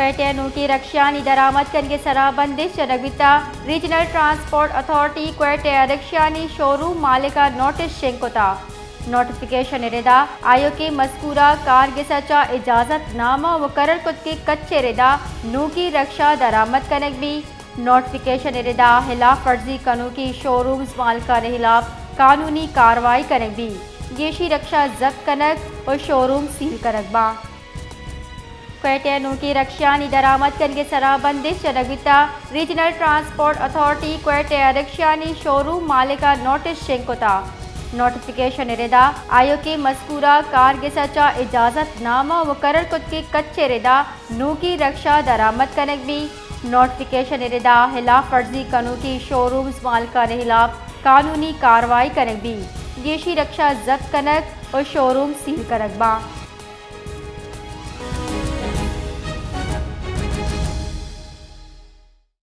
کوئٹہ ءَ نوکیں رکشہانی درآمد کنگ ءِ سرا بندش جنگ بیتہ، ریجنل ٹرانسپورٹ اتھارٹی کوئٹہ ءَ رکشہانی شوروم مالک ءَ نوٹس شنگ کتہ۔ نوٹیفکیشن ءِ ردا آیوکیں مذکورہ کارگس ءَ چہ اجازت نامہ مقرر کتگیں کچ ءِ ردا نوکیں رکشہ درآمد کنگ بیت۔ نوٹیفکیشن ءِ ردا ہلاف ورزی کنوکیں شورومز مالکانی ہلاف قانونی کاروائی کنگ بیت۔ گیشیں رکشہ ضبط کنگ و شوروم سیل کنگ باں۔ کوئٹہ ءَ نوکیں رکشہانی درآمد کنگ ءِ سرا بندش جنگ بیتہ، ریجنل ٹرانسپورٹ اتھارٹی کوئٹہ ءَ رکشہانی شوروم مالک ءَ نوٹس شنگ کتہ۔ نوٹیفکیشن ءِ ردا آیوکیں مذکورہ کارگس ءَ چہ اجازت نامہ مقرر کتگیں کچ ءِ ردا نوکیں رکشہ درآمد کنگ بیت۔ نوٹیفکیشن ءِ ردا ہلاف ورزی کنوکیں شورومز مالکانی ہلاف قانونی کاروائی کنگ بیت۔ گیشیں رکشہ ضبط کنگ و شوروم سیل کنگ باں۔